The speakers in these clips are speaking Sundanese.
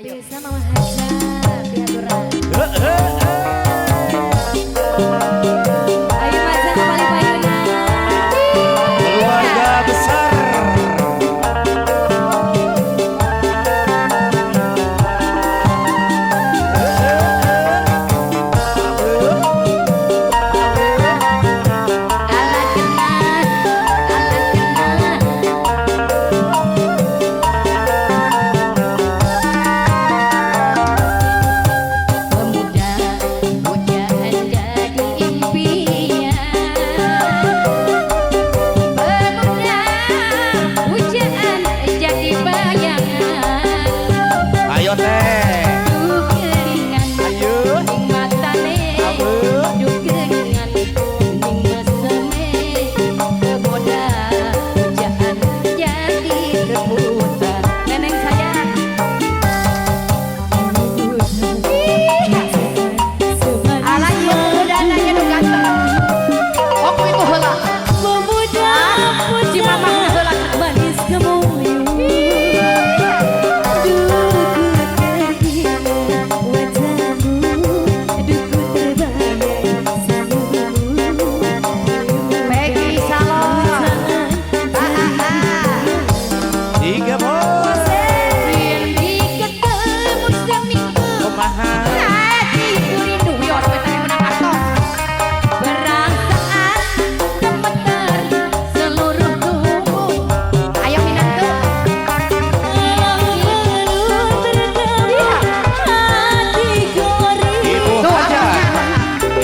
Ayo. Bisa Mama Haja diaturan. Ayo Maja kembali payuna. Keluarga besar. Ala kena, ala kena. Pemuda, pujaan jadi impian. Pemuda, pujaan jadi bayangan. Ayo teh. Duh keringan, Ayo. ning matane. Duh keringan, ning meseme. Pemuda, pujaan jadi rebutan. Neneng sayang. Ala ieu pemudana nya nu ganteng. Aku itu heula. Pemuda Si mamahna heula. manis gemuyu, duku teringat wajahmu, duku terbayang senyummu. Peggy Salon. Tiga bos. Rindu ketemu seminggu. Kumaha. Hatiku rindu Wios we teh menang artos. Perasaan gemetar seluruh tubuh. Ayo minantu. Lalu bertemu hatiku Ibu rindu. Tuh Haja. abahnya.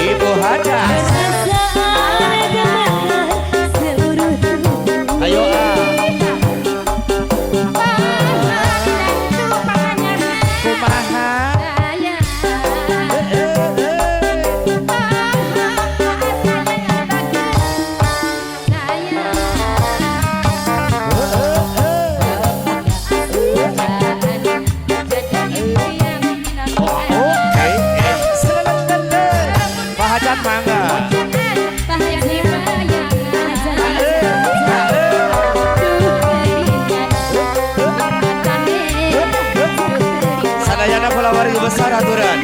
Ibu Haja. Perasaan gemetar seluruh tubuh. Ayo ah. Panganku pangannya Kumaha. sayang. Sayang. Oh, eh, eh, selalala. Pak Hajat mangga. Sadayana kulawarga besar aturan.